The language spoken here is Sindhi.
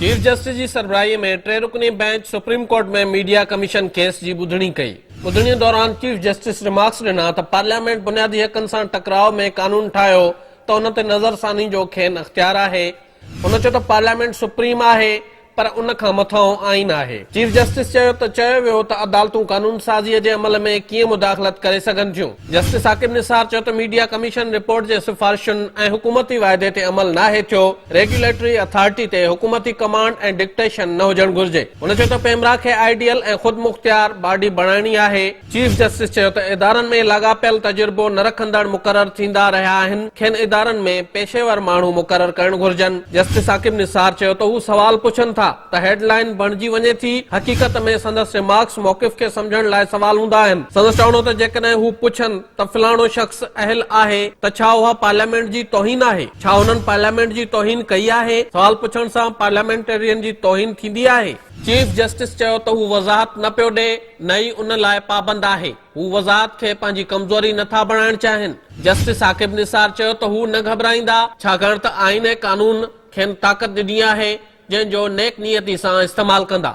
چيف جسٽس جي سربراهي ۾ ٽي رڪني bench supreme court ۾ media commission case جي ٻڌڻي ڪئي. ٻڌڻي دوران چيف جسٽس ريمارڪس ڏنا ته پارليامينٽ بنيادي حقن سان ٽڪراء ۾ قانون ٺاهيو ته ان تي نظرثاني جو کين اختيار آهي. هن چيو ته پارليامينٽ سپريم آهي پر ان کان مٿانهون آئين آهي. چيف جسٽس چيو ته چيو ويو ته عدالتون قانونسازي جي عمل ۾ ڪيئن مداخلت ڪري سگهن ٿيون. جسٽس ثاقب نثار چيو ته ميڊيا ڪميشن رپورٽ جي سفارشن ۽ حڪومتي واعدي تي عمل ناهي ٿيو، ريگيوليٽري اٿارٽي تي حڪومتي ڪمانڊ ۽ ڊڪٽيشن نه هجڻ گهرجي. هن چيو ته پيمرا کي آئيڊيل ۽ خودمختيار باڊي بڻائڻي آهي. چيف جسٽس چيو ته ادارن ۾ لاڳاپيل تجربو نه رکندڙ مقرر ٿيندا رهيا آهن، کين ادارن ۾ پيشيور ماڻهو مقرر ڪرڻ گهرجن. جسٽس ثاقب نثار چيو ته هو سوال پڇن ٿا ته هيڊ لائن بڻجي وڃي ٿي، حقيقت ۾ سندس ريمارڪس موقف کي سمجهڻ لاء سوال هوندا آهن. سندس چوڻ هو ته جيڪڏهن هو پڇن ته فلاڻو شخص اهل آهي ته ڇا اها پارليامينٽ جي توهين آهي؟ ڇا هنن پارليامينٽ جي توهين ڪئي آهي؟ سوال پڇڻ سان پارليامينٽيرين جي توهين ٿيندي آهي؟ چيف جسٽس چيو ته هو وضاحت نه پيو ڏئي نه ئي ان لاء پابند آهي، هو وضاحت کي پنهنجي ڪمزوري نه ٿا بڻائڻ چاهين. جسٽس ثاقب نثار چيو ته هو نه گهٻرائيندا، ڇاڪاڻ ته آئين ۽ قانون کين طاقت ڏني آهي، جنهن جو نيڪ نيتي سان استعمال ڪندا.